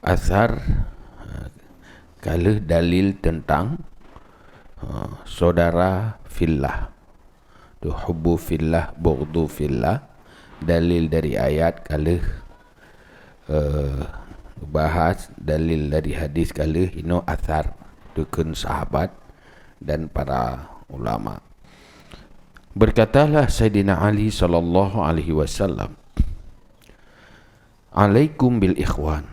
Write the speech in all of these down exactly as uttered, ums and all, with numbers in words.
asar, ha, ka lheueh dalil tentang, ha, saudara fillah. Tu hubbu fillah, bughdhu fillah. Dalil dari ayat ka lheueh, eh, bahas, dalil dari hadis ka lheueh, inoe asar, tu kheun sahabat dan para ulama. Berkatalah Saidina Ali sallallahu alaihi wasallam, "Alaikum bil ikhwan."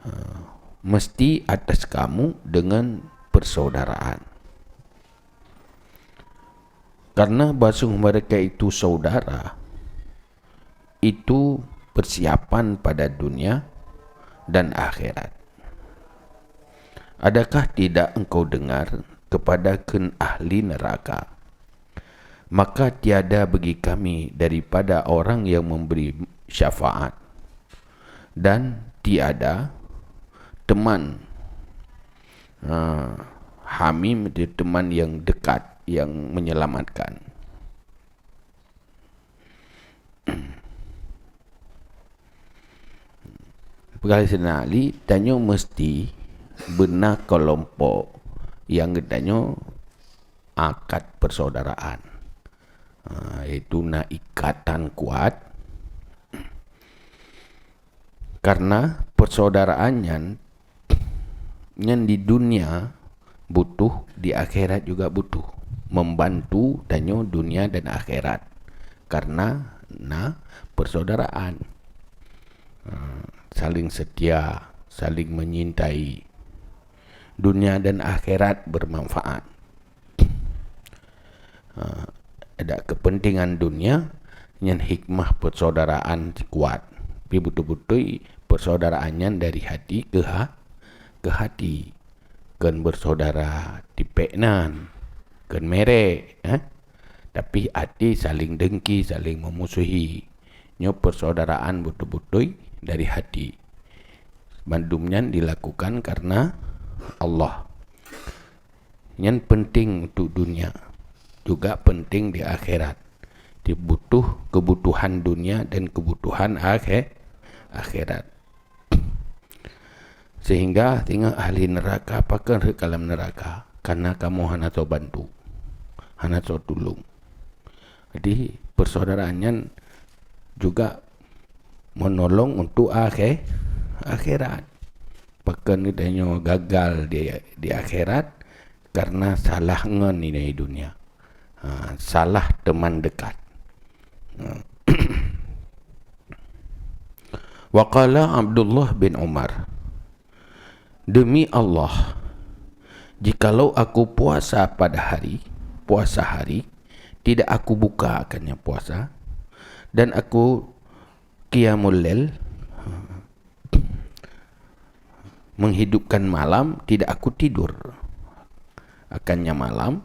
Ha, mesti atas kamu dengan persaudaraan. Karena bahasa mereka itu saudara, itu persiapan pada dunia dan akhirat. Adakah tidak engkau dengar kepada kheun ahli neraka? Maka tiada bagi kami daripada orang yang memberi syafaat, dan tiada teman, ha, hamim, itu teman yang dekat, yang menyelamatkan. Peugah Saidina Ali, tanyoe mesti beuna kelompok nyang geutanyoe akad persaudaraan. Ha, yaitu na ikatan kuat. Karena persaudaraan nyan, nyan di dunia butuh, di akhirat juga butuh. Membantu tanyoe dunia dan akhirat. Karena na persaudaraan. Ha, saling setia, saling menyintai. Dunia dan akhirat bermanfaat. Ha, ada kepentingan dunia, nyan hikmah persaudaraan kuat. Tapi beutôi-beutôi persaudaraan nyan dari hati ke ha-, ke hati. Kon bersaudara tipék nan, kon merek, eh? Tapi até saling dengki, saling memusuhi. Nyoe persaudaraan beutôi-beutôi dari hati. Bandum nyan dilakukan karena Allah. Nyan penting untuk dunia, juga penting di akhirat. Dibutuh kebutuhan dunia dan kebutuhan akhe-, akhirat. Sehingga singoh ahli neraka pakon rhot ka lam neraka, karena kamoe hana soe bantu, hana soe tulông. Jadi, persaudaraan nyan juga menolong untuk akhe-, akhirat. Pakon geutanyoe gagal di, di akhirat karena salah ngon di dunia. Ha, salah teman dekat. Ha. Wa qala Abdullah bin Umar, "Demi Allah, jikalau aku puasa pada hari, puasa hari, tidak aku buka akannya puasa, dan aku qiyamul lail, menghidupkan malam, tidak aku tidur akannya malam,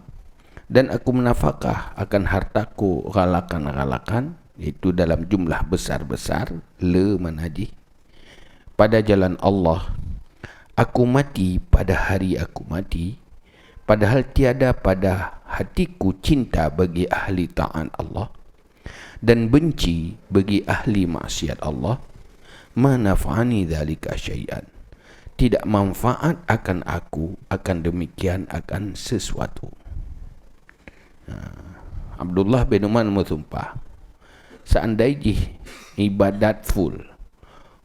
dan aku menafakah akan hartaku ghalakan-ghalakan, yaitu dalam jumlah besar-besar, le mana jih, pada jalan Allah. Aku mati pada hari aku mati, padahal tiada pada hatiku cinta bagi ahli taat Allah, dan benci bagi ahli maksiat Allah, ma nafa'ani dzalika syai'an. Tidak manfaat akan aku akan demikian akan sesuatu." Ha, Abdullah bin Umar meusumpah, seandai jih ibadat full,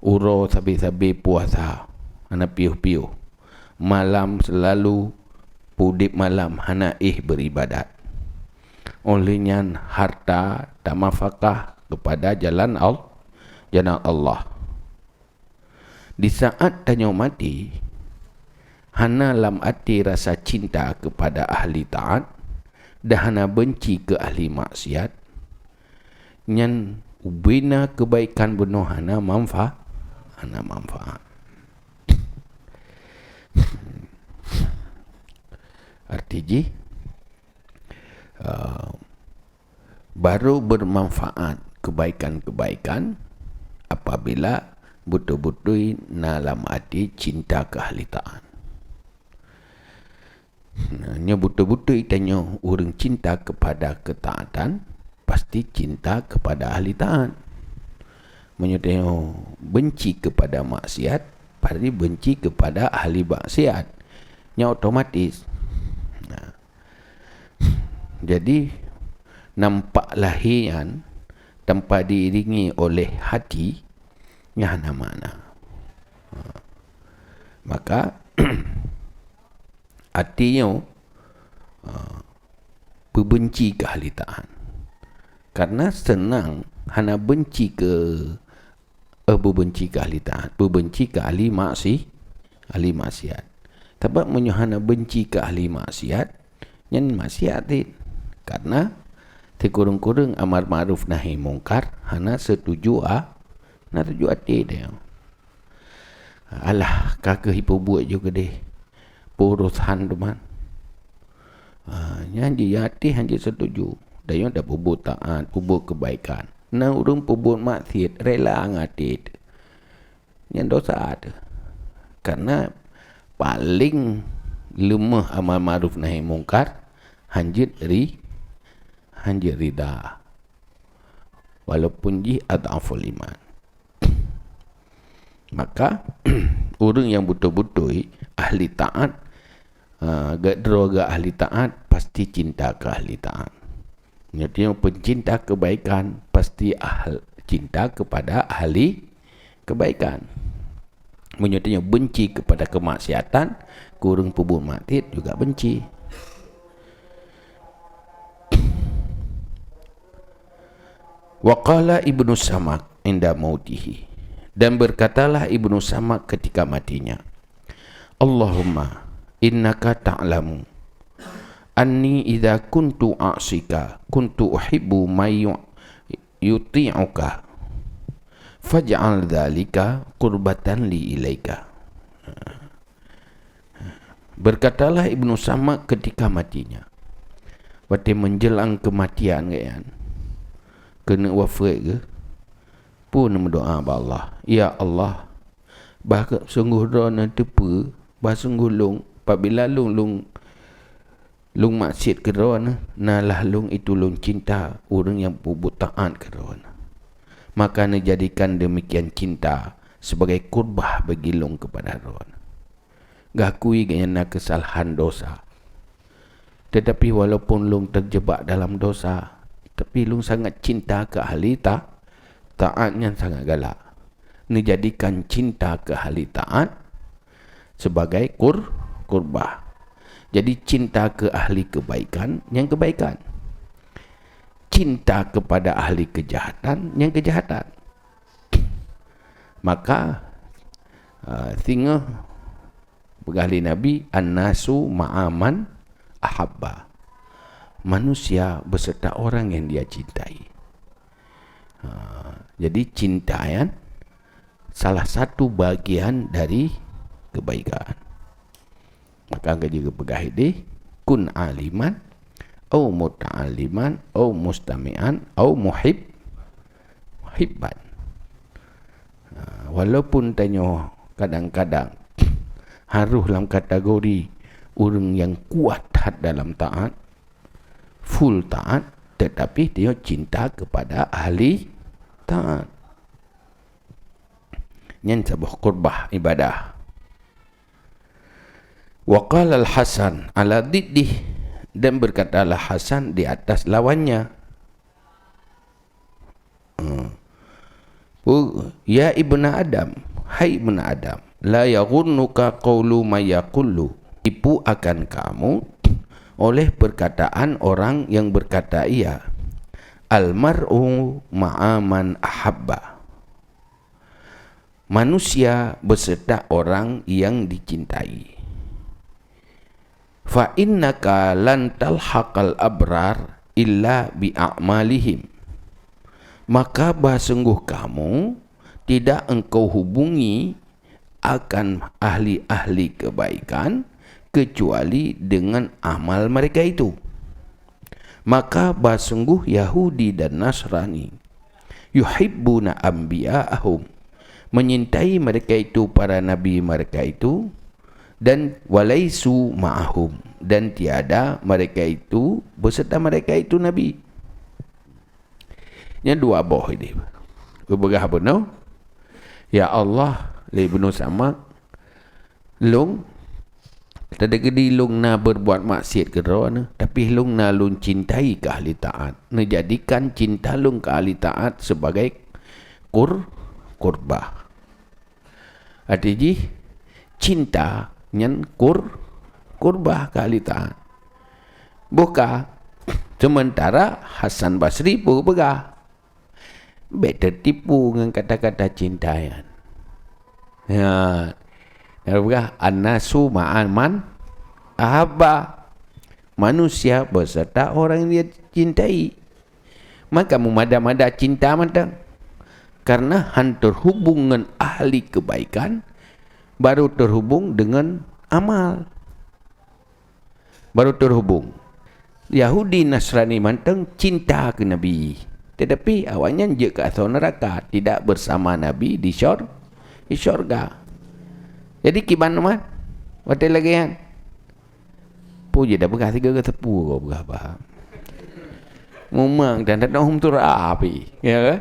uroe sabe-sabe puasa, hana piôh-piôh, malam selalu, udeb malam hana éh beribadat. Óh lheueh nyan harta tamafakah kepada jalan Al-, jalan Allah. Di saat tanyoe maté, hana lam até rasa cinta kepada ahli taat, dan hana benci keu ahli maksiat, nyan ubena keubaikan bunoe hana manfa-, hana manfaat. Arti jih, eh, baru bermanfaat kebaikan-kebaikan apabila beutôi-beutôi na lam até cinta keu ahli taat. Nah, nyoe beutôi-beutôi tanyoe ureuëng cinta kepada ketaatan, pasti cinta kepada ahli taat. Meunyoe tanyoe benci kepada maksiat, Berarti benci kepada ahli maksiat. Nyan otomatis. Nah. Jadi, nampak lahé nyan tanpa diiringi oleh hati, nyan hana makna. Ha. Maka, até nyoe, ha, beubenci keu ahli taat. Karena seunang hana benci keu, eh, beubenci keu ahli taat, beubenci keu ahli maksi-, ahli maksiat. Sabab meunyoe hana benci keu ahli maksiat, nyan maksiat cit. Karena sikureueng-kureueng amar ma'ruf nahi mungkar hana setuju a-, hana setuju até dia. Alah, ka keuh ipeubuet ju keudeh. Peue urosan teuma. Ha, nyan jih até hana setuju. Dan nyoe dak peubuet taat, peubuet keubaikan. Na ureuëng peubuet maksiat, rela ngon até teuh. Nyan dosa teuh. Karena paléng leumah amar ma'ruf nahi mungkar, hanjeuet ri-, hanjeuet rida. Walaupun jih adhaful iman. Maka, ureuëng nyang beutôi-beutôi ahli taat, ah, geuh droe geuh ahli taat, pasti cinta keu ahli taat. Nyoe peucinta kebaikan, pasti ahl-, cinta kepada ahli kebaikan. Meunyoe tanyoe benci kepada kemaksiatan, ureuëng peubuet maksiat juga benci. Wa qala Ibnu Samak inda mautihi, dan berkatalah Ibnu Samak ketika matinya, "Allahumma innaka ta'lamu anni idza kuntu a'sika kuntu uhibbu may yu-, yuti'uka, faj'al dzalika qurbatan li ilaika." Berkatalah Ibnu Samak ketika matinya, watée menjelang kematian geuh nyan, keuneuk wafeuet geuh, peue neumeudoá bak Allah, "Ya Allah, bah sunggoh droeneuh teupeue, bah sunggoh lôn, apabila lôn, lôn, lôn maksiat keu droeneuh, na lah lôn itu lôn cinta ureuëng nyang peubuet taat keu droeneuh. Maka neujadikan demikian cinta sebagai kurbah bagi lôn kepada droeneuh." Geukui geuh nyan na keusalahan dosa. Tetapi walaupun lôn teujeubak dalam dosa, tapi lôn sangat cinta keu ahli ta-, taat nyan sangat galak. Neujadikan cinta keu ahli taat sebagai kur-, kurbah. Jadi cinta keu ahli kebaikan nyan kebaikan. Cinta kepada ahli kejahatan nyan kejahatan. Maka, ah, singoh peugah lé Nabi, "An-nasu ma'a man ahabba." Manusia beserta orang yang dia cintai. Ha, jadi cinta nyan salah satu bagian dari kebaikan. Maka ka jipeugah idéh, "Kun aliman, au muta'alliman, au mustami'an, au muhib-, muhibban." Ha, walaupun tanyoe kadang-kadang harôh lam kategori ureuëng nyang kuat that dalam taat, full taat, tetapi tanyoe cinta kepada ahli taat. Nyan saboh kurbah ibadah. Wa qala Al-Hasan ala diddih, dan berkatalah Hasan di atas lawannya. Hmm. Pu-, "Ya ibna Adam, hai ibna Adam, la yaghurruka qaulu may yaqulu." Tipu akan kamu oleh perkataan orang yang berkata ia, "Al mar'u ma'a man ahabba." Manusia beserta orang yang dicintai. "Fa innaka lan talhaqal abrar illa bi a'malihim." Maka bah sunggoh kamu tidak engkau hubungi akan ahli-ahli kebaikan kecuali dengan amal mereka itu. Maka bah sunggoh Yahudi dan Nasrani, "yuhibbuna anbiya'ahum," menyintai mereka itu para nabi mereka itu, dan "walaisu ma'ahum," dan tiada mereka itu beserta mereka itu nabi. Nyan dua boh idéh. Geupeugah bunoe, "Ya Allah," lé Ibnu Samak, Lôn, teudeungoe di lôn na beurbuat maksiat keu Droeneuh, tapi lôn na lôn cintai keu ahli taat. Neujadikan cinta lôn keu ahli taat sibagai kur-, kurbah. Arti jih, cinta nyan kur-, kurbah keu ahli taat. Boh ka, seumeuntara Hasan Basri peugah, "Bék teutipu ngon kata-kata cinta nyan." Ya. Dia peugah, "An-nasu ma'a man ahabba." Manusia beserta orang yang dia cintai. Maka meumada-mada cinta mantong. Karena han terhubung ngon ahli kebaikan, baru terhubung dengan amal. Baru terhubung. Yahudi Nasrani mantong cinta keu Nabi. Tetapi awaknyan jeuet keu asoe neuraka, tidak bersama Nabi di syur-, di syurga. Jadi kiban umat, watée lagée nyan. Peue jeuet dak peugah sigoe geuteupue kok peugah bah. Memang dan dak hom tu rapi, ya kan?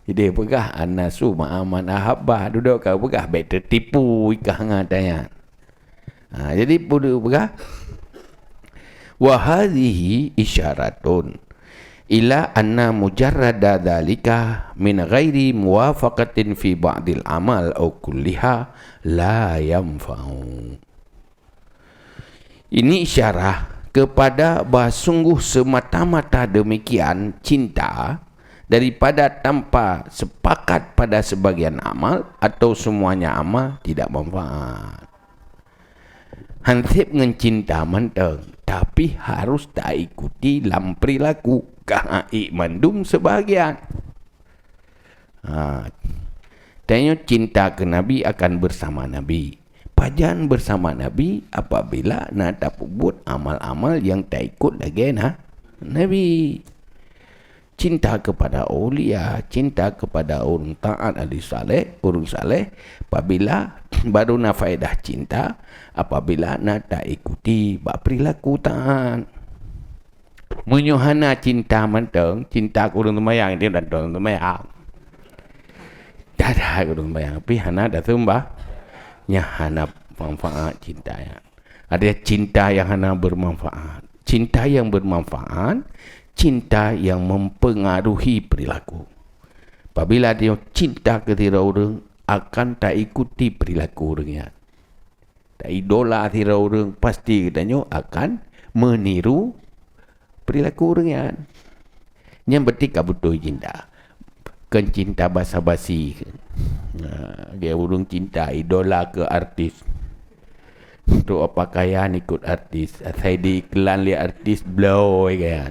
Jadi peugah, "An-nasu ma'a man ahabba." Dudoe ka peugah, bék teutipu ikah ngon tanyan. Ha, jadi peue peugah? "Wa hadhihi isyaratun ila anna mujarrada dzalika min ghairi muwafaqatin fi ba'dil amal au kulliha la yanfa'u." Ini isyarah kepada bahwa sungguh semata-mata demikian cinta daripada tanpa sepakat pada sebagian amal atau semuanya amal tidak manfaat. Hanseb ngon cinta mantong, tapi harus taikuti lam perilaku, ka hana mandum sebahagian. Ha. Tanyoe cinta keu Nabi akan bersama Nabi. Pajan bersama Nabi? Apabila na tapeubuet amal-amal nyang taikot lagée na Nabi. Cinta kepada aulia, cinta kepada ureuëng taat ahli saleh, ureuëng saleh, apabila baru na faedah cinta, apabila na taikuti bak perilaku taat. Meunyoe hana cinta mantong, cinta keu ureuëng seumayang, dia dan ureuëng seumayang. Dah, dah ureuëng seumayang, tapi hana dah seumbah, nyan hana manfaat cinta nyan. Ada cinta yang hana bermanfaat. Cinta yang bermanfaat, cinta yang mempengaruhi perilaku. Apabila dia cinta keu sidroe ureuëng, akan taikuti perilaku ureuëng nyan. Taidola sidroe ureuëng, pasti geutanyoe akan meuniru perilaku ureuëng nyan. Nyan berarti ka beutôi cinta. Kon cinta basa-basi. Ha, lagée ureuëng cinta idola keu artis. Trok pakaian ikot artis. Asai diiklan lé artis, bloe gaya.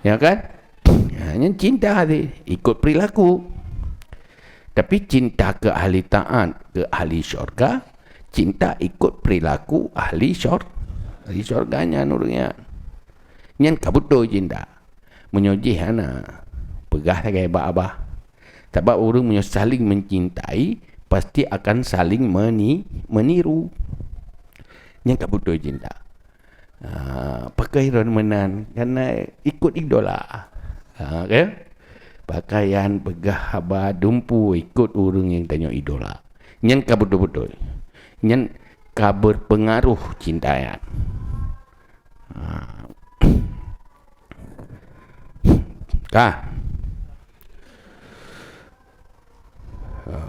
Ya kan? Ha, nyan cinta tadi, ikot perilaku. Tapi cinta keu ahli taat, keu ahli syurga, cinta ikot perilaku ahli syur-, ahli syurga nyan ureuëng nyan. Nyan ka beutôi cinta. Meunyoe jih hana, peugah lagée bak abah. Sabab ureuëng meunyoe saling mencintai, pasti akan saling meni-, meniru. Nyan ka beutôi cinta. Ha, pakai ron meunan, karena ikot idola. Ha, kan? Pakaian, peugah haba, dumpu, ikot ureuëng nyang tanyoe idola. Nyan ka beutôi-beutôi. Nyan ka berpengaruh cinta nyan. Ha. Ka.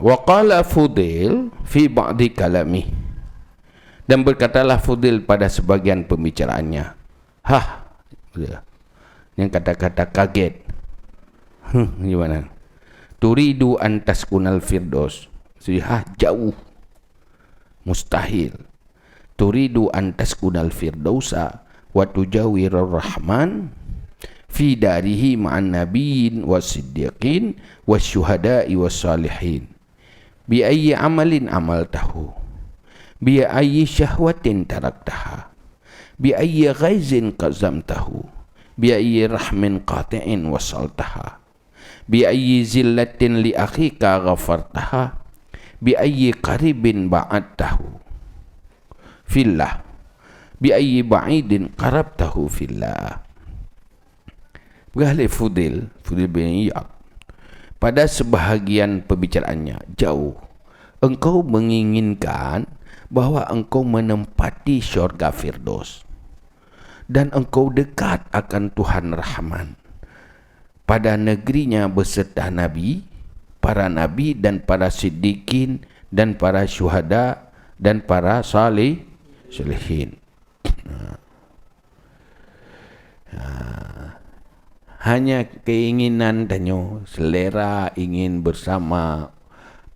Wa qala Fudail fi ba'di kalami. Dan berkatalah Fudail pada sebagian pembicaraannya, "Hah," ya, yang kata-kata kaget. "Huh, gimana? Turidu an taskunal firdaus." Maksudnya, "Hah, jauh. Mustahil. Turidu an taskunal firdausa wa tujawirar rahman fi darihi ma'an nabiyyin was siddiqin was syuhada'i was salihin. Bi ayyi amalin amaltahu? Bi ayyi syahwatin taraktaha? Bi ayyi ghaizin qazamtahu? Bi ayyi rahmin qati'in wasaltaha? Bi ayyi zillatin li akhika ghafartaha? Bi ayyi qaribin ba'adtahu fillah? Bi ayyi ba'idin qarabtahu fillah?" Peugah lé Fudail, Fudail bin Iyad, pada sebahagian pembicaraannya, "Jauh. Engkau menginginkan bahwa engkau menempati syurga Firdaus, dan engkau dekat akan Tuhan Rahman. Pada negerinya beserta nabi, para nabi dan para siddiqin dan para syuhada dan para salih, salihin. Ha. Ha. Hanya keinginan tanyoe, selera ingin bersama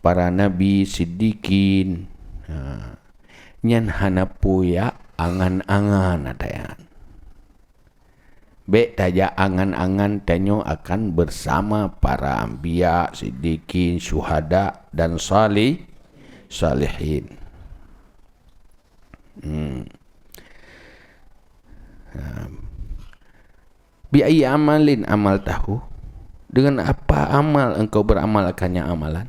para nabi, siddiqin. Ha. Nyan hana peue jak angan-angan ata nyan. Bék tajak angan-angan tanyoe akan bersama para anbiya, siddiqin, syuhada, dan salih, salihin. Hmm. Ha. Bi ayyi amalin amaltahu? Dengan apa amal engkau beramal akannya amalan?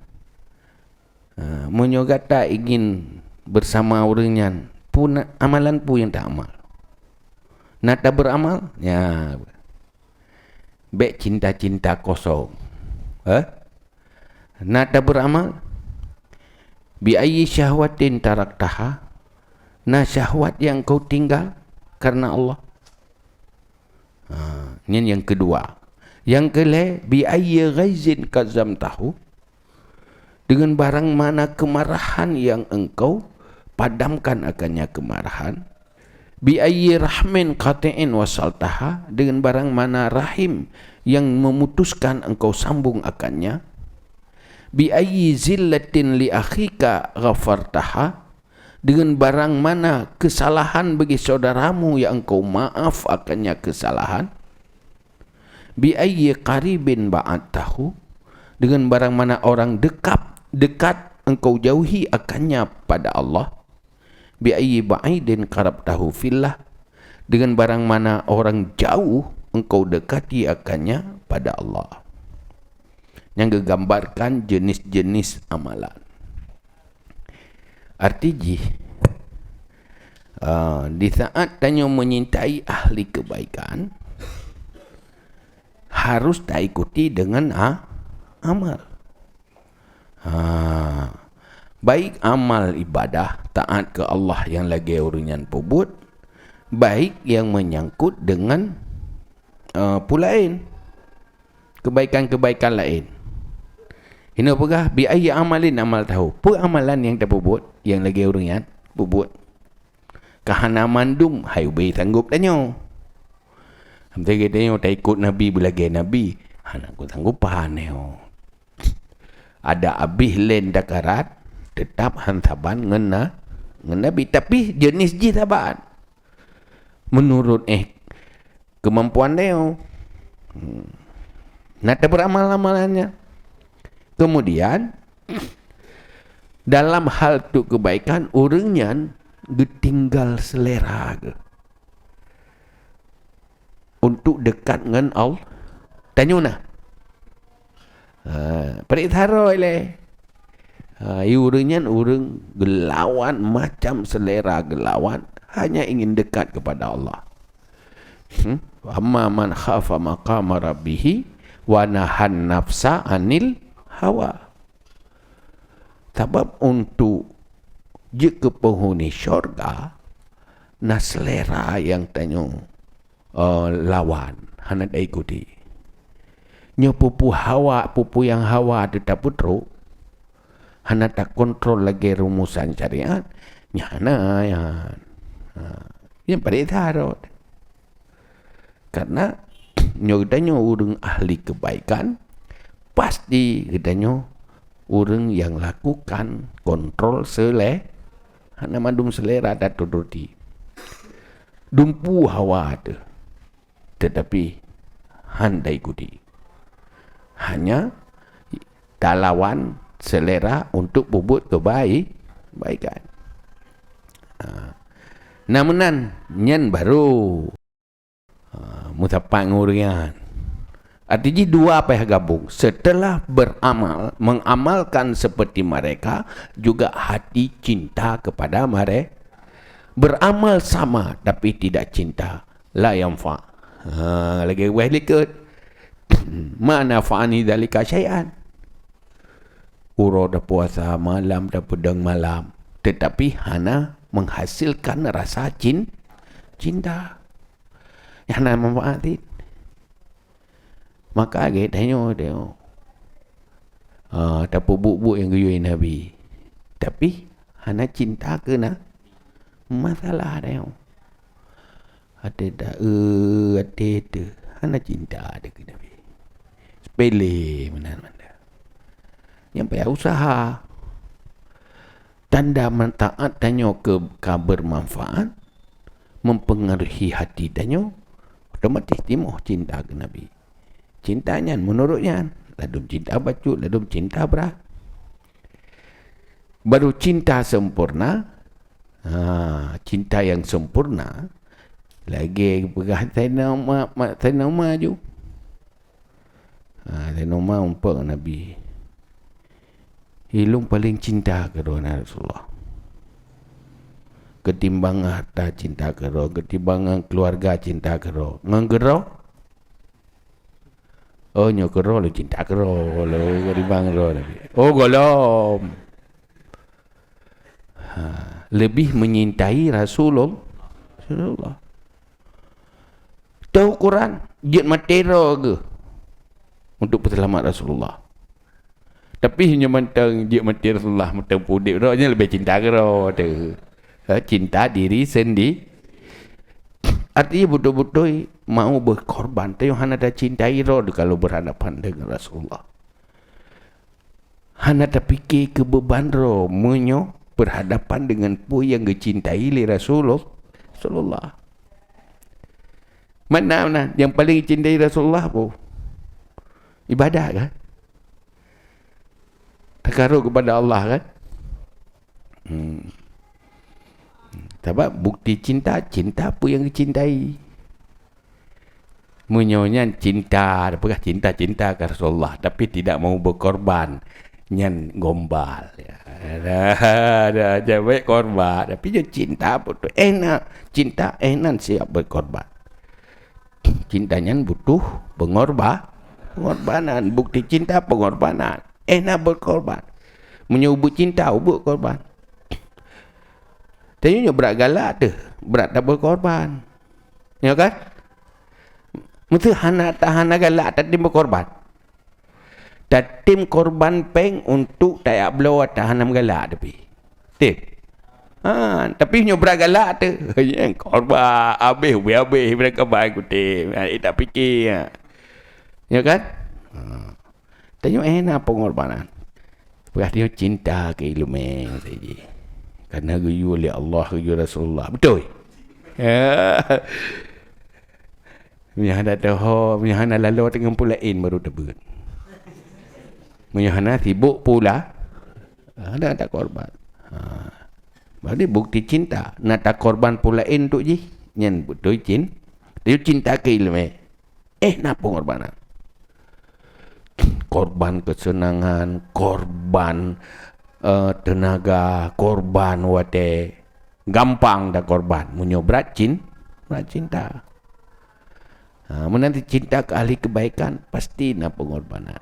Ha, meunyoe gata ingin bersama ureuëng nyan, peue na-, amalan peue nyang taamal? Na taberamal? Ya. Bék cinta-cinta kosong. Eh? Na taberamal? Bi ayyi syahwatin taraktaha? Na syahwat nyang kau tinggal karena Allah? Ha, nyan nyang keudua. Nyang keulhée, bi ayyi ghaizin kazamtahu? Dengan barang mana kemarahan yang engkau padamkan akannya kemarahan? Bi ayyi rahmin qati'in wasaltaha? Dengan barang mana rahim yang memutuskan engkau sambung akannya? Bi ayyi zillatin li akhika ghafartaha? Dengan barang mana kesalahan bagi saudaramu yang engkau maaf akannya kesalahan? Bi ayyi qaribin ba'adtahu? Dengan barang mana orang dekap, dekat engkau jauhi akannya pada Allah? Bi ayyi ba'idin qarabtahu fillah? Dengan barang mana orang jauh engkau dekati akannya pada Allah? Nyang geugambarkan jenis-jenis amalan. Arti jih, ah, di saat tanyoe menyintai ahli kebaikan, harus taikuti dengan a-, amal. Ha, baik amal ibadah, taat keu Allah nyang lagée ureuëng nyan peubuet, baik nyang menyangkut dengan, eh, peue laén, kebaikan-kebaikan laén. Inoe peugah, bi ayyi amalin amaltahu? Peue amalan nyang tapeubuet nyang lagée ureuëng nyan peubuet? Ka hana mandum, hai ubé sanggob tanyoe. Meusé geutanyoe taikot Nabi beulagée Nabi, hana kusanggopan nyoe. Adak abéh lén takarat, teutap han saban ngon na, ngon Nabi. Tapi jeuneuh jih saban. Meunurot, eh, keumampuan tanyoe. Hmm. Na taberamal-amalannya. Kemudian, dalam hal tu kebaikan, ureuëng nyan geutinggal selera geuh untuk dekat ngon Allah. Tanyoe na. Ha, parit saroe lé. Ha, i ureuëng nyan ureuëng geulawan, macam selera geulawan, hanya ingin dekat kepada Allah. Hmm? Amma man khafa maqama rabbihi wa nahan nafsa anil hawa. Sabab untuk jeuet keu penghuni syurga, na selera nyang tanyoe, eh, lawan, hana taikuti. Nyoe peue-peue hawa, peue-peue nyang hawa teuh tapeutrok, hana takontrol lagée rumusan syariat, nyan hana nyan. Ha, nyan parit saroe. Karena nyoe geutanyoe ureuëng ahli kebaikan, pasti geutanyoe ureuëng nyang lakukan kontrol selé-, hana mandum selera taturuti. Dumpeue hawa teuh, tetapi han taikuti. Hanya talawan selera untuk peubuet kebai-, kebaikan. Ha. Na meunan, nyan baru, ha, meusapat ngon ureuëng nyan. Arti jih dua payah gabong. Setelah beramal, mengamalkan seperti mereka, juga hati cinta kepada mere-, beramal sama tapi tidak cinta, la yanfa. Ha, lagée weh likot. Ma nafa'ani dzalika syai'an. Uroe tapuasa, malam tapeudong malam. tetapi hana menghasilkan rasa cin-, cinta. Hana manfaat cit. Maka lagèe tanyoe, tanyoe. Ah, tapeubuet-buet nyang geuyue Nabi. Tapi hana cinta keu na-, masalah tanyoe. Até ta-, eh, até teu. Hana cinta teu keu Nabi. Sepele meunan mandum. Nyang payah usaha. Tanda meu'en taat tanyoe keu ka bermanfaat, mempengaruhi hati tanyoe, otomatis timoh cinta keu Nabi. Cinta nyan meunurot nyan, ladôm cinta bacut, ladôm cinta brat. Baru cinta sempurna, ha, cinta nyang sempurna, lagèe peugah Saidina Umar, ma-, Saidina Umar ju. Ha, Saidina Umar umpang Nabi. "Ilôn paleng cinta keudroe, ya Rasulullah. Keutimbang harta cinta keudroe, keutimbang keuluwarga cinta keudroe. Ngon keudroe? Oh, nyoe keudroe lôn cinta keudroe, lôn keutimbang keudroe Nabi." Oh, gohlom. Ha, lebih menyintai Rasulul-, Rasulullah. Teuh ukuran, jeuet maté droe geuh untuk peuseulamat Rasulullah. Tapi nyoe mantong jeuet maté Rasulullah, mantong peuudép droe, nyan leubeh cinta keudroe teuh. Ha, cinta diri sendi-, artinya beutôi-beutôi mau berkorban. Tapi hana tacintai droe kalau berhadapan dengan Rasulullah. Hana tapike keu beuban droe meunyoe berhadapan dengan peue nyang geucintai lé Rasulul-, Rasulullah. Mana, mana nyang paleng geucintai Rasulullah peue? Ibadat kan? Takarub kepada Allah kan? Hmm. Sabab bukti cinta, cinta peue nyang geucintai. Meunyoe nyan cinta, peugah cinta-cinta keu Rasulullah, tapi tidak mau berkorban, nyan gombal. Ya, dah, dah, jangan banyak korban. Tapi nyoe cinta beutôi. Eh, na cinta, eh, nan siap berkorban. Cinta nyan butuh pengorba-, pengorbanan. Bukti cinta pengorbanan. Eh, na berkorban. Meunyoe ubeut cinta, ubeut korban. Tapi nyoe brat galak teuh, brat taberkorban. Ya kan? Meusti hana, ta-, hana galak tatem berkorban. Tatem korban péng untuk tajak bloe ata hana meugalak tapi. Tem. Ha, tapi nyoe brat galak teuh, nyang korban, abéh, abéh, abéh, brat korban kutem. Ha, eh, tak pike, ha. Ya kan? Ha. Tanyoe, eh, na pengorbanan. Peugah tanyoe cinta keu ileumèe saja. Karena geuyue lé Allah, geuyue Rasulullah. Beutôi? Ya. Meunyoe hana teuho, meunyoe hana laloe teungoh peue laén baru teubeuet. Meunyoe hana sibok pula, hana takorban. Ha. Berarti bukti cinta. Na takorban peue laén untuk jih, nyan beutôi cin-, tanyoe cinta keu ileumèe. Eh, na pengorbanan. Korban kesenangan, korban, eh, tenaga, korban watèe. Gampang takorban. Meunyoe brat cin-, brat cinta. Ha, meunan cinta keu ahli kebaikan, pasti na pengorbanan.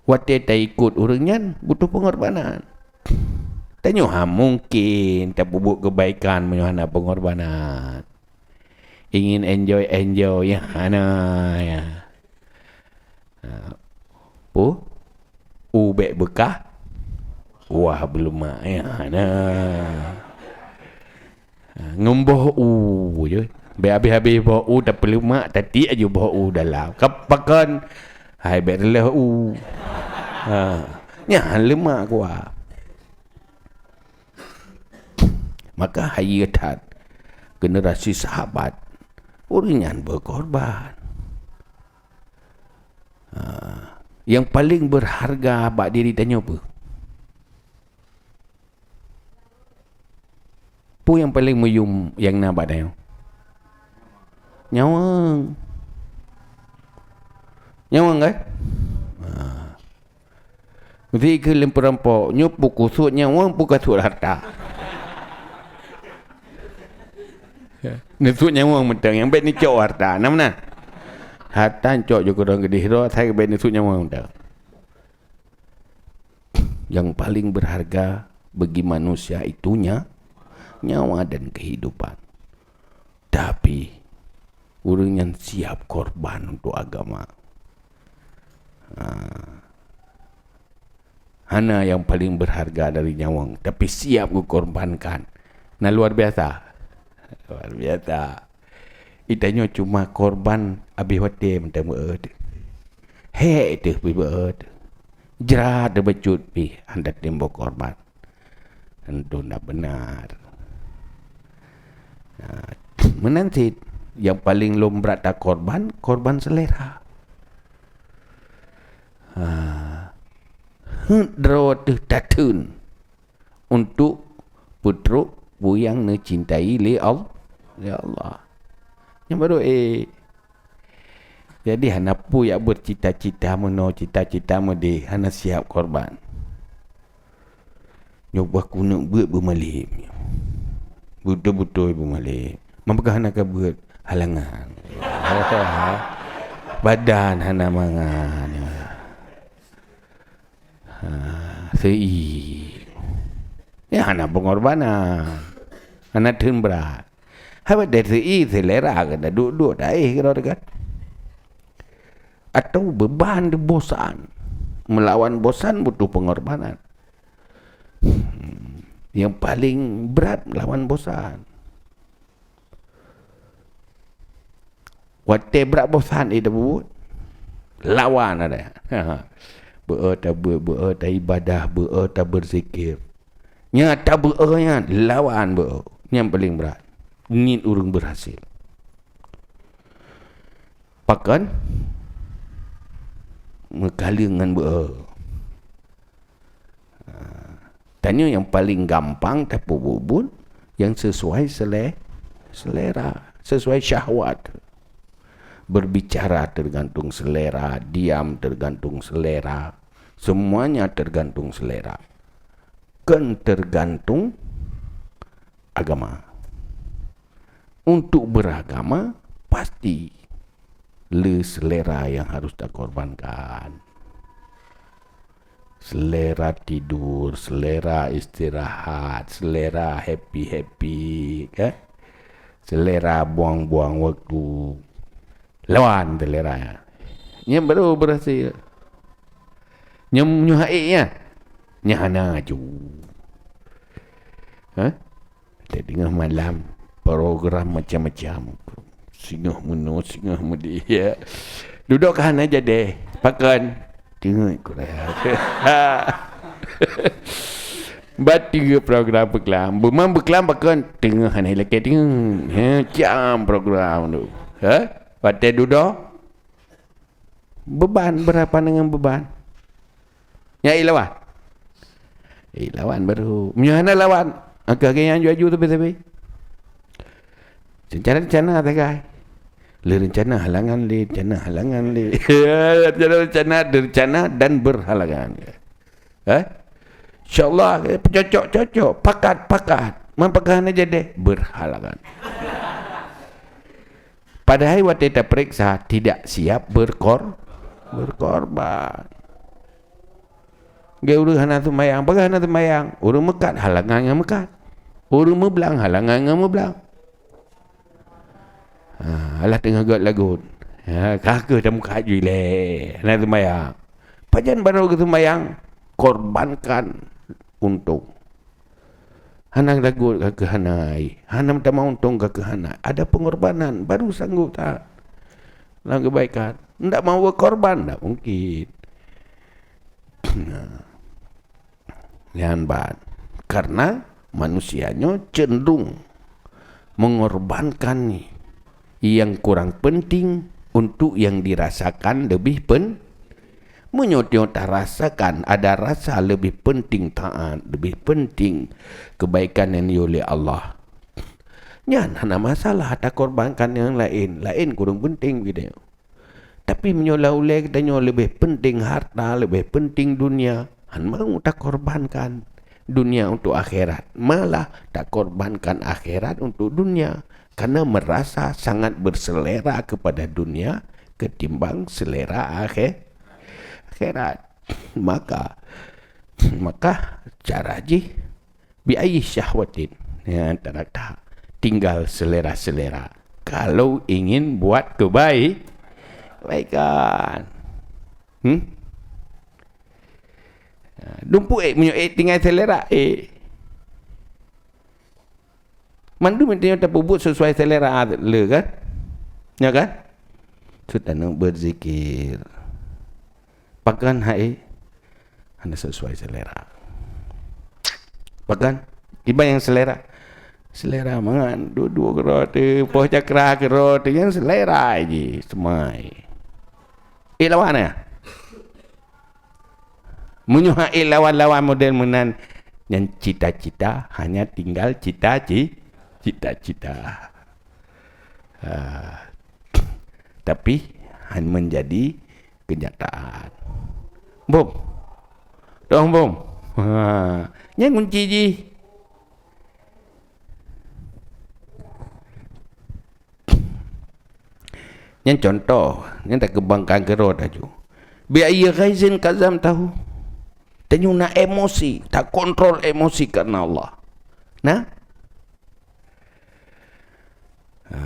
Watèe taikot ureueng nyan, butuh pengorbanan. Tanyoe hana mungken tapeubuet kebaikan meunyoe hana pengorbanan. Ingin enjoy-enjoy, ya, hana, ya. Ha. Peue? U bèk beukah, wah beuleumak, ya, hana. Ha, ngon boh u je. Bèk habéh-habéh boh u, tapeuleumak, tatiek aju boh u dalam. Ka pakon, hai bèk reuloh u. Ha, nyan leumak kuah. Maka hayeue that generasi sahabat, ureueng nyan berkorban. Ha, nyang paleng berharga bak diri tanyoe peue? Peue nyang paleng meuyuem nyang na bak tanyoe? Nyawöng. Nyawöng kan? Ha. Meusti keu lé peurampok, nyoe peue kusot nyawöng, peue kusot harta. Neusot nyawöng mantong, nyang bèk neucok harta. Na meunan? Harta neucok ju keudroe geudeh droe, asai bèk neusot nyawöng mantong. Nyang paleng berharga Bagi manusia itu nya-, nyawa dan kehidupan. Tapi, ureuëng nyan siap korban untuk agama. Ha. Hana nyang paling berharga dari nyawöng, tapi siap geukorbankan. Nah, luar biasa. Luar biasa. Itanyoe cuma korban abéh watée mantong beuet. Hék teuh pih beuet. Jrat teuh bacut pih hana timbul korban. Tentu ndak benar. Nah, meunan cit, nyang paling lom brat takorban, korban selera. Ha, heuet droe teuh tatheun untuk peutrok peue nyang neucintai lé Al-, lé Allah. Nyang barô, eh, jadi hana peue jak beuet cita-cita meunoe, cita-cita meudeh, hana siap korban. Nyoe bah keuneuk beuet beumalem. Beutôi-beutôi beumalem. Meunyoe hana ka beuet, halangan. Badan hana mangat. Ha, seu'i. Ya, hana pengorbanan. Hana theun brat. Haba deh seu'i selera keuh duek-duek taéh keudroe teuka. Atau beban di bosan. Melawan bosan butuh pengorbanan. Hmm. Yang paling berat melawan bosan. Watée brat bosan, eh, tabubuet, lawan ada. Beu-e tabeuet, beu-e taibadah, beu-e tabeuzikir. Nyang tabeu-e nyan, lawan beu-e. Nyang paling brat. Ngieng ureuëng berhasil. Pakon? Meukaleueng ngon beu-e. Ha, tanyoe nyang paling gampang tapeubuet-buet nyang sesuai sele-, selera, sesuai syahwat. Berbicara tergantung selera, diam tergantung selera, semuanya tergantung selera. Kon tergantung agama. Untuk beragama, pasti le selera yang harus takorbankan. Selera tidur, selera istirahat, selera happy-happy, kan? Selera buang-buang waktu. Lawan selera nyan. Nyan baru berhasil. Nyan nyoe hai nyan. Nyan hana aju. Ha? Teungoh malam, program macam-macam. Singoh meunoe, singoh meudeh, ya. Dudoe ka hana jadi. Pakon? Teungeut kurang. Bak teungeut program beuklam. Beumang beuklam pakon? Teungoh hana ilakée teungeut. Ha, cam program tu. Ha? Watée dudoe? Beban, berapa dengan beban? Nyan ilawan? Ilawan baru. Meunyoe hana lawan, angka geuh nyang aju-aju tapi-tapi. Rencana-rencana sagai. Le rencana halangan le, rencana halangan le. Rencana, rencana dan berhalangan. Eh? InsyaAllah, eh, cocok-cocok, pakat-pakat. Man pakon hana jadi? Berhalangan. Padahai watée tapeuriksa, tidak siap berkor-, berkorban. Geu ureuëng hana seumayang, pakon hana seumayang? Ureuëng meukat halangan ngon meukat. Ureuëng meublang halangan ngon meublang. Ha, alah teungoh göt lagot. Ha, ka kheueh tameukat ju ilée, hana seumayang. Pajan barô geuseumayang, korbankan untông. Hana lagot ka kheueh hana, hana meutamah untông ka kheueh hana. Ada pengorbanan, baru sanggup taat lam keubaikan. Ndak mau korban, ndak mungkin. Nah. Nyan ban. Karena manusia nyoe cenderung mengorbankan yang kurang penting untuk yang dirasakan lebih pen-, meunyoe tarasakan ada rasa lebih penting taat, lebih penting kebaikan yang dioleh Allah, nyan hana masalah takorbankan nyang laén, laén kurang penting begitu. Tapi meunyoe lam ulée geutanyoe leubeh penting harta, leubeh penting dunia, han mau takorbankan dunia untuk akhirat. Malah takorbankan akhirat untuk dunia, karena merasa sangat berselera kepada dunia ketimbang selera akhir-, akhirat. Maka, maka cara jih Bi ayyi syahwatin, ya, tarakta. Tinggal selera-selera. Kalau ingin buat kebaik, kebaikan. Hmm? Dumpuk ék, meunyoe ék tinggai selera, ék. Mandum tanyoe tapeubuet sesuai selera le kan? Ya kan? Sutana berzikir. Pakon hai hana sesuai selera. Pakon? Kiban nyang selera. Selera mangat dua-dua keudroe teuh, poh cakra keudroe teuh, nyang selera jih seumai. Eh, lawan ya? Meunyoe hai lawan-lawan model meunan, nyan cita-cita hanya tinggal cita-ci-, cita-cita. Ah, tapi han menjadi kenyataan. Bom. Dong bom. Ha, nyan kunci jih. Nyan contoh, nyan takeubangkan keudroe taju. Bi ayyi ghaizin kazamtahu. Tanyoe na emosi, takontrol emosi karena Allah. Nah? Ha.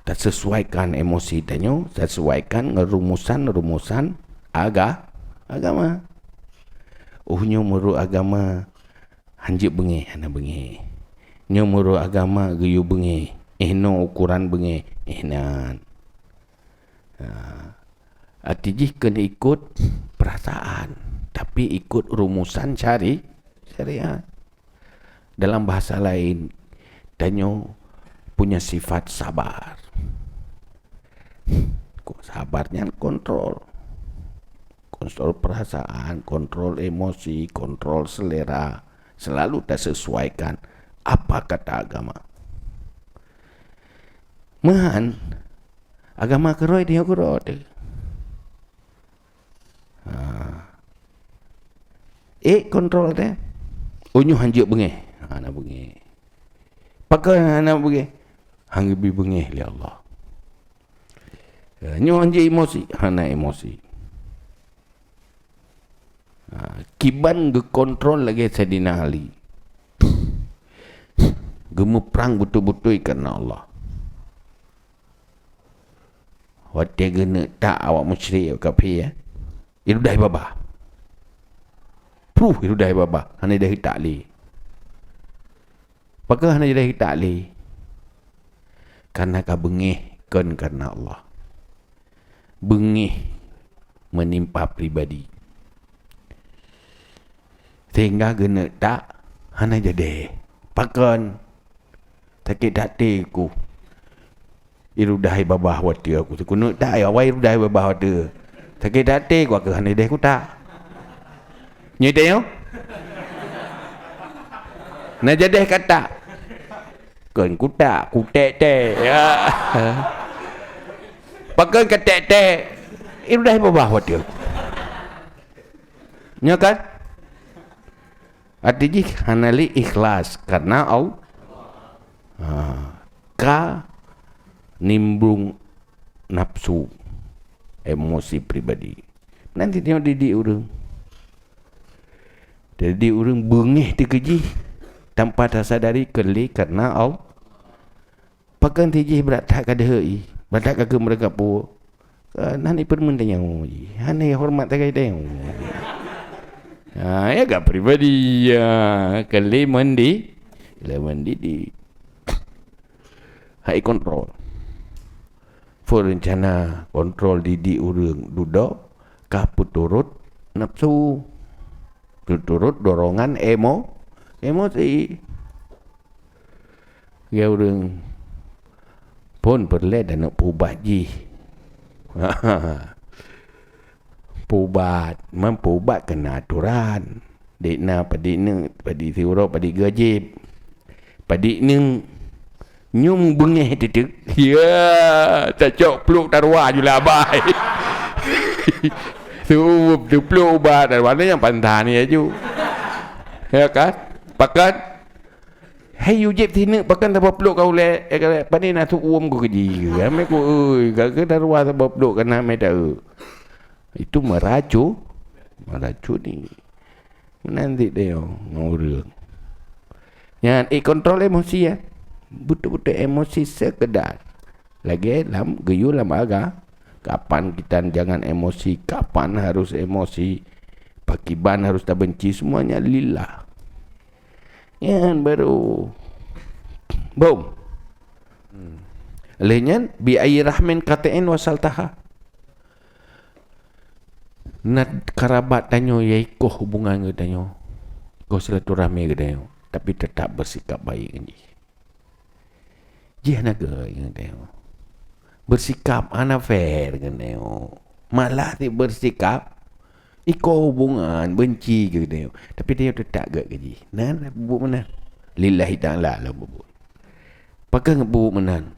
Tasesuaikan emosi tanyoe, tasesuaikan ngon rumusan-rumusan aga-, agama. Uh, nyoe meurok agama, hanjeuet beungéh, hana beungéh. Nyoe meurok agama geuyue beungéh, eh, nyoe ukuran beungéh, eh, nan. Ha. Arti jih keu ikot perasaan, tapi ikot rumusan syari-, syariat. Dalam bahasa lain, tanyoe punya sifat sabar. Sabar nyan kontrol. Kontrol perasaan, kontrol emosi, kontrol selera. Selalu tasesuaikan apa kata agama. Meuhan, agama keurôi dia keurôi teuh. Ha. Eh, kontrol teuh. Oh, nyoe hanjeuet beungéh. Hana beungéh. Pakon hana beungéh? Han geubri beungéh lé Allah. Ya, nyoe hanjeuet emosi, hana emosi. Ha, kiban geukontrol lagée Saidina Ali. Geumeuprang beutôi-beutôi karena Allah. Watée geuneuk tak awak musyrik, awak kafé, ya. Iludah babah. Pruh iludah babah, hana iludah tak lé. Pakon hana iludah tak lé? Karena ka beungéh kon karena Allah. Beungéh menimpa pribadi. Sehingga geuneuk tak hana jadi. Pakon? Sakét até ku. Iludah babah watée aku. Keuneuk tak, ya, awai iludah babah watée. Sakét até ku, aku hana jadi kutak. Nyoe teuh nyoe? Na jadi katak. Kon kutak, kutek-tek. Ya. Pakon katek-tek? Iludah babah watée aku. Nyoe kan? Arti jih hana lé ikhlas karena Allah. Ha, ka nimbrong nafsu, emosi pribadi. Nanti tengok didik ureuëng. Jadi ureuëng beungéh teukeujih tanpa tasadari keu lé karena Allah. Pakon tijih brat that ka deuhôi, brat that ka keumeureuka puwoe. Ka nan ipeureumeun tanyoe, hana horeumat sagai tanyoe. Ha, ya ka pribadi, ya, ka lé mandi, lé mandi di hai kontrol. Peureuncana kontrol didik ureuëng dudoe ka peuturot nafsu, peuturot dorongan emo-, emosi. Ya ureuëng phon peureulée dan peuubat jih. Peuubat, man peuubat keu na atoran. Dek na padit neuk, padit siuroe, padit gajib. Padit neuk nyum beungéh teuteuek. Ya, tacok pluek taruwa ju labai. Suup teupluek ubat taruwa nyang pantah ni aju. Ya kan? Pakat. Hai yue jieb sineuk pakon saboh pluek ka ulée, eh, ka ulée, pane na suk uem ku keujih. Amé ku, oi, ka keu daruwa saboh pluek ka na mé taeu. Itu meracu-, meracuni. Meunan cit deh ngon ureuëng. Nyan, eh, kontrol emosi, ya. Beutôi-beutôi emosi sekedar. Lagèe lam, geuyue lam aga-, kapan kita jangan emosi, kapan harus emosi, pakiban harus tabenci, semuanya lillah. Nyan baru. Boom. Lheuh nyan, bi ayyi rahmin qati'in wasaltaha. Na karabat tanyoe nyang ikoh hubungan geutanyoe, ikoh silaturahmi geutanyoe, tapi teutap beusikap baik ngon jih. Jih hana geutanyoe. Beusikap hana fair geutanyoe. Malah si beusikap ikoh hubungan, benci geutanyoe. Tapi tanyoe teutap geutanyoe jih. Nan buet meunan. Lillahi ta'ala lah buet. Pakon buet meunan?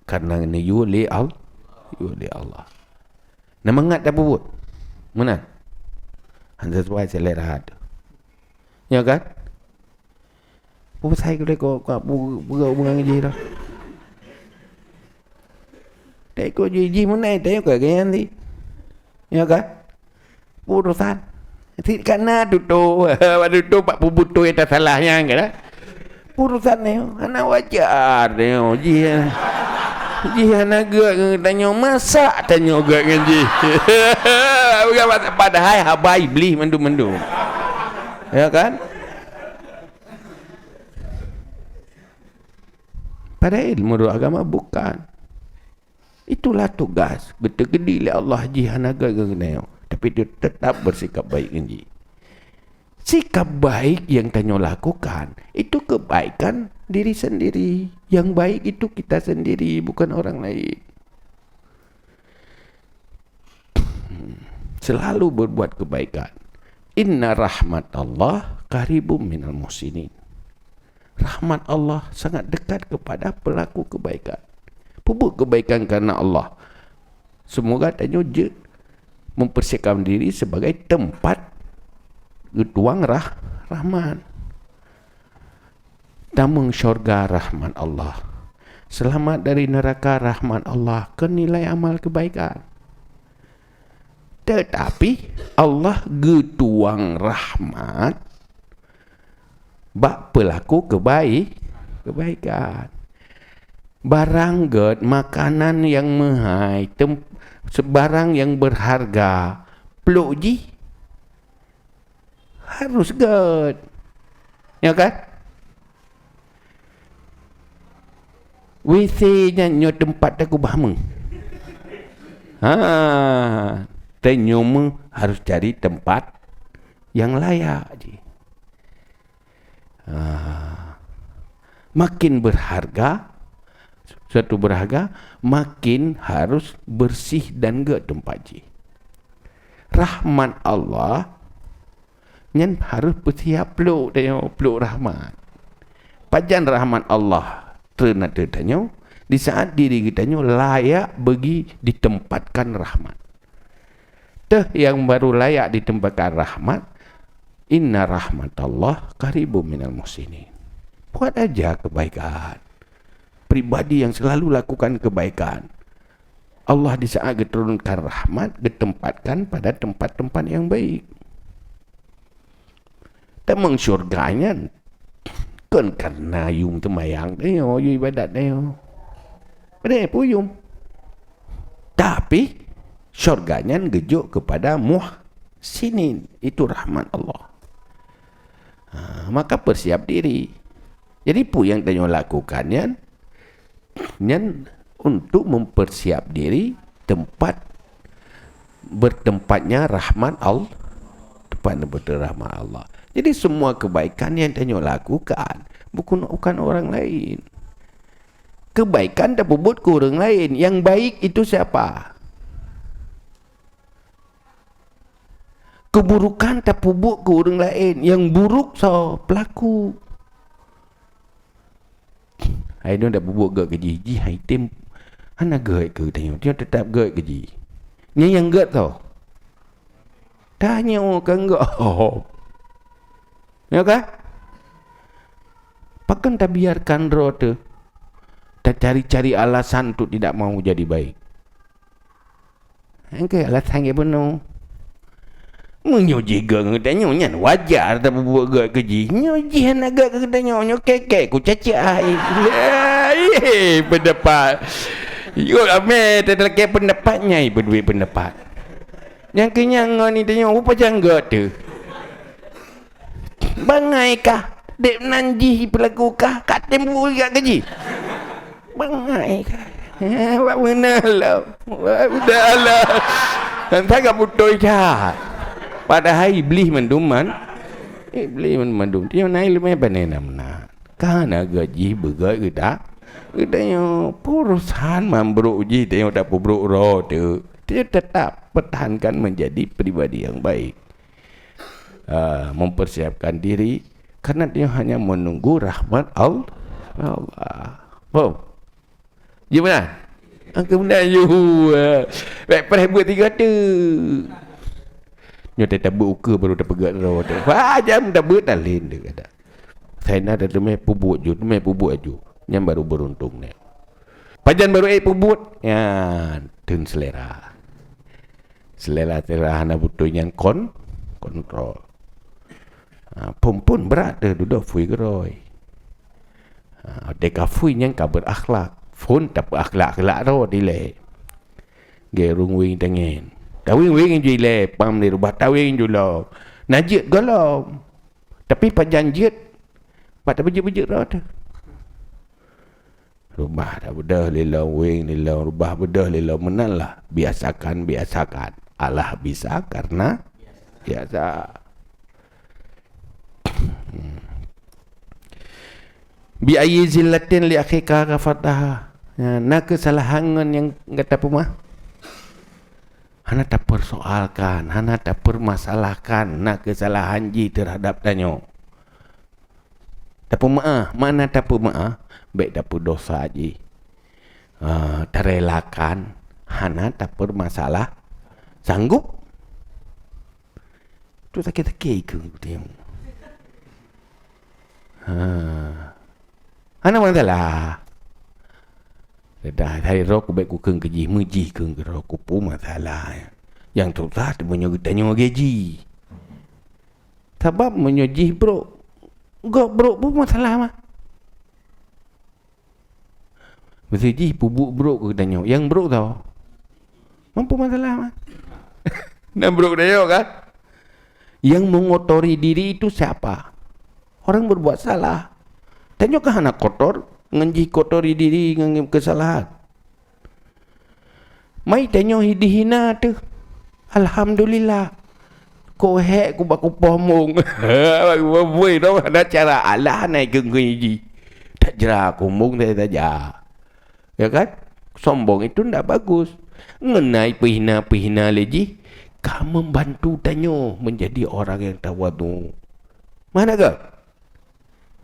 Karena neuyue lé Al-, yue lé Allah. Na mangat tapeubuet meunan? Hana sesuai selera teuh. Ya kan? Peue pasai keu lé ko, ko bu-, bu-, bu-, ngon jih dah. Tak ikut jih, jih meunan, tak ikut gaya nanti. Ya kan? Urusan. Sit kana tutoe. Tutoe bak peubutoe nyang tasalah nyan kan? Urusan nyoe hana wajar nyoe. Jih, jih hana gét ngon tanyoe, masak tanyoe gét ngon jih. Padahai haba Iblih mandum-mandum. Ya kan? Padahai menurut agama bukan. Itulah tugas, geuteukeudi lé Allah jih hana geuneuk, tapi teutap beusikap baik ngon jih. Sikap baik yang tanyoe lakukan, itu kebaikan diri sendiri. Yang baik itu kita sendiri, bukan orang lain. Selalu berbuat kebaikan. Inna rahmatallah qaribum minal muhsinin. Rahmat Allah sangat dekat kepada pelaku kebaikan. Peubuet kebaikan karena Allah. Semoga tanyoe jeuet mempersiapkan diri sebagai tempat geutuang rah-, rahmat. Tamong syurga rahmat Allah. Selamat dari neraka rahmat Allah, keu nilai amal kebaikan. Tetapi Allah geutuang rahmat bak pelaku kebai-, kebaikan. Barang gét, makanan nyang meuhai, tem-, sebarang nyang berharga, plôk jih harus gét. Ya kan? WC nyan nyoe teumpat takeubah meuh. Ha, tanyoe meuh harus cari tempat yang layak jih. Ah. Makin berharga, suatu berharga, makin harus bersih dan gét teumpat jih. Rahmat Allah nyan harus peusiap plôk tanyoe, plôk rahmat. Pajan rahmat Allah treun ateueh tanyoe, di saat diri geutanyoe layak bagi ditempatkan rahmat. Teuh nyang baru layak ditempatkan rahmat, "Inna rahmatallah qaribum minal muhsinin." Buat aja kebaikan. Pribadi yang selalu lakukan kebaikan, Allah di saat geuturunkan rahmat, geutempatkan pada tempat-tempat yang baik. Tamong syurga nyan kon karena yum teumayang tanyoe, yum ibadat tanyoe. Padahai peue yum. Tapi syurga nyan geujok kepada muhsinin. Itu rahmat Allah. Ha, maka persiap diri. Jadi peue nyang tanyoe lakukan nyan, nyan untuk mempersiap diri tempat bertempatnya rahmat Allah, tempat bertempatnya rahmat Allah. Jadi semua kebaikan yang tanyoe lakukan bukan, bukan orang lain. Kebaikan tapeubuet keu ureuëng lain, yang baik itu siapa? Keburukan tapeubuet keu ureuëng lain, yang buruk soe? Pelaku. Hai nyoe tapeubuet gét keu jih, jih hai tem hana gét keu tanyoe, tanyoe teutap gét keu jih. Nyan nyang gét soe? Tanyoe kan gét. Ya kan? Pakon tabiarkan droe teuh tacari-cari alasan untuk tidak mau jadi baik? Engke alasan nyang bunoe. Meunyoe jih gét ngon geutanyoe, nyan wajar tapeubuet gét keu jih. Nyoe jih hana gét keu geutanyoe, nyoe kèe-kèe kucacak hai. Hai, peundapat. Yôh, amé, talakèe peundapat, nyan peudua peundapat. Nyang keu nyan ngon geutanyoe, peue pajan gét teuh. Bangai kah? Dek nan jih peulaku kah? Ka tem buet gét keu jih. Bangai kah? Eh, wak meunan lom. Wak meunan lom. Entah ka beutôi that. Padahai Iblih mandum man-, Iblih mandum. Tiep nai leumeh pane na meunan. Ka na gét jih beugét geuda-, geutanyoe. Peue urosan man brok jih, tanyoe tapeubrok droe teuh. Tiep tetap pertahankan menjadi pribadi yang baik. Ah, mempersiapkan diri, karena dia hanya menunggu rahmat Al-, Allah. Faham? Ji meunan? Angka meunan, yuh. Bèk preh beuet tiga tu. Nyoe teutabeuet ukeue baru tapeugah droe tu. Wah, jam tabeuet talén tu kata. Saina dah teumé peubuet ju, teumé peubuet ju. Nyan baru beruntung nyan. Pajan baru ék peubuet? Nyan, teun selera. Selera-selera hana beutôi nyan kon-, kontrol. Ha, phôn-phôn brat teuh dudoe phui keudroe. Ha, watèe ka phui nyan ka beurakhlak. Phôn tapeuakhlak-akhlak droe dilèe. Geu rung weng tangen. Taweng-weng ju ilèe, pam di rubah taweng ju lom. Na jeuet gohlom. Tapi pajan jeuet, pat tapeujeuet-peujeuet droe teuh. Rubah dak beudôh lé lom, weng lé lom, rubah beudôh lé lom, meunan lah. Biasakan, biasakan. Allah bisa karena biasa. Hmm. Bi ayyi zillatin li akhika ghafataha. Ya, na keusalahan ngon nyang gata peumeu'ah? Hana tapersoalkan, hana tapermasalahkan na keusalahan jih teuhadap tanyoe. Tapeumeu'ah, makna tapeumeu'ah, bèk tapeudosa jih. Ah, tarelakan, hana tapeurmasalah, sanggup. Tu sakét-sakét keu teuh. Ha. Hana masalah. Dah hai droe ku bèk kukheun keu jih, meujih kheun keu droe ku peue masalah. Nyang susah teuma nyoe geutanyoe lagèe jih. Sabab meunyoe jih brok, gob brok peue masalah mah. Meusé jih peubuet brok keu geutanyoe, nyang brok tau. Mampu masalah mah. Nyang brok geutanyoe kan? Yang mengotori diri itu siapa? Orang berbuat salah. Tanyoe kan hana kotor, ngon jih kotori diri ngon keusalahan. Mai tanyoe dihina teuh. Alhamdulillah. Kok hék ku bak kupoh mong. Bak kupoh mong, hana cara Allah na geungui jih. Tajra ku mong saja. Ya kan? Sombong itu ndak bagus. Ngon na peuhina-peuhina lé jih, ka membantu tanyoe menjadi orang yang tawadhu. Mana ke?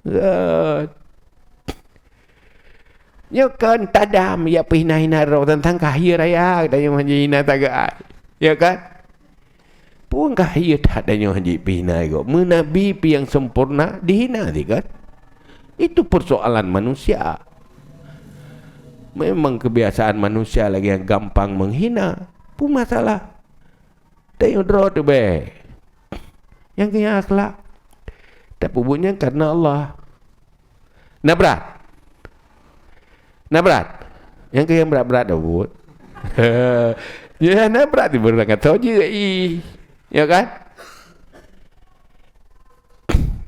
Gét. Nyoe kon tadam ya peuhina-hina droe teuntang kah ye raya, tanyoe hana hina tagak. Ya kan? Peue kah ye that tanyoe hana peuhina gob? Meunabi pih nyang sempurna dihina teuh kan? Itu persoalan manusia. Memang kebiasaan manusia lagèe nyang gampang menghina. Peue masalah? Tanyoe droe teuh bèe. Nyang keu nyan akhlak. Tapeubuet nyan karena Allah. Na brat. Na brat. Nyang keu nyang brat-brat tapeubuet. Ya, na brat teuh beurangkat soe jeuet i. Ya kan?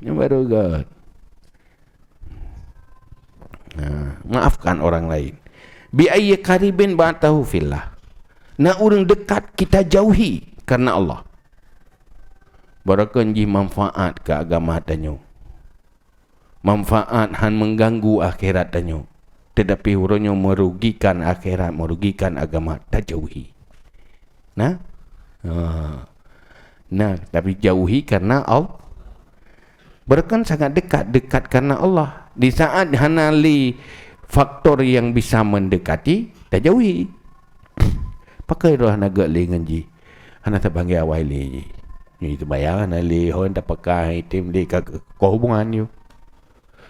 Nyan baru gét. Nah, maafkan orang lain. Bi ayyi qaribin ba'atahu fillah. Na ureueng dekat kita jauhi karena Allah. Barokon jih manfaat keu agama tanyoe. Manfaat han mengganggu akhirat tanyoe. Tetapi uroe nyoe merugikan akhirat, merugikan agama, tajauhi. Nah? Ha. Nah, tapi jauhi karena Allah. Bahkan sangat dekat, dekat karena Allah. Di saat hana lé faktor yang bisa mendekati, tajauhi. Pakon droe hana gét lé ngon jih. Hana tapanggil awai lé jih. Nyoe teubayang hana lé, hon tapeugah item lé ka keu hubungan nyoe.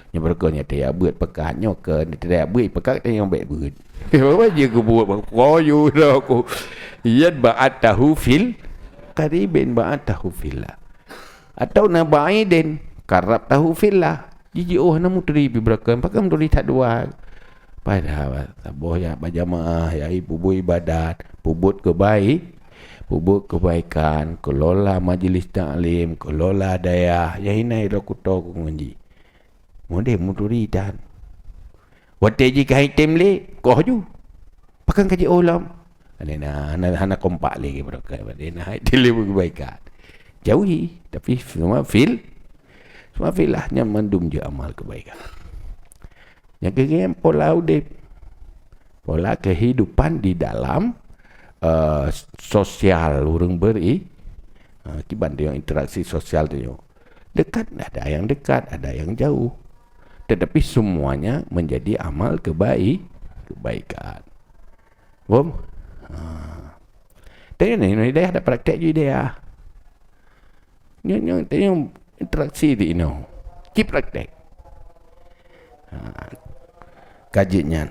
Nyoe beureukoh nyoe teuyak beuet peukat nyoe keu, teuyak beuet peukat teuyak bèk beuet. Apa je kubuet bang? Koyo dah aku. Yan ba'atahu fil. qaribin ba'adtahu fillah. Atau na ba'idin qarrabtahu fillah. Jiôh na muturi pih beureukan, pakon muturi that dua. Padahai saboh jak bajamaah, jak peubuet ibadat, peubuet keubai-, peubuet keubaikan, keulola majlis taklim, keulola dayah, nyang hina droe kuto keu ngon jih. Mudeh muturi tan. Watée jih ka item lé, koh ju. Pakon ka jiôh lom? Hana, hana, hana kompak lé beureukat. Watée na item lé keubaikan. Jauhi, tapi semua fil, semua filah nyan mandum jeuet amal keubaikan. Nyang keunyan pola udeb. Pola kehidupan di dalam, eh, sosial ureuëng beri-, eh, kiban tu nyang interaksi sosial tu nyoe. Dekat, ada yang dekat, ada yang jauh. Tetapi semuanya menjadi amal kebai-, kebaikan. Faham? Ha. Tapi ni, ni dayah ada praktek je dayah. Nyoe, nyoe, teunyong interaksi di inoe. Ci praktek. Ha. Kaji nyan.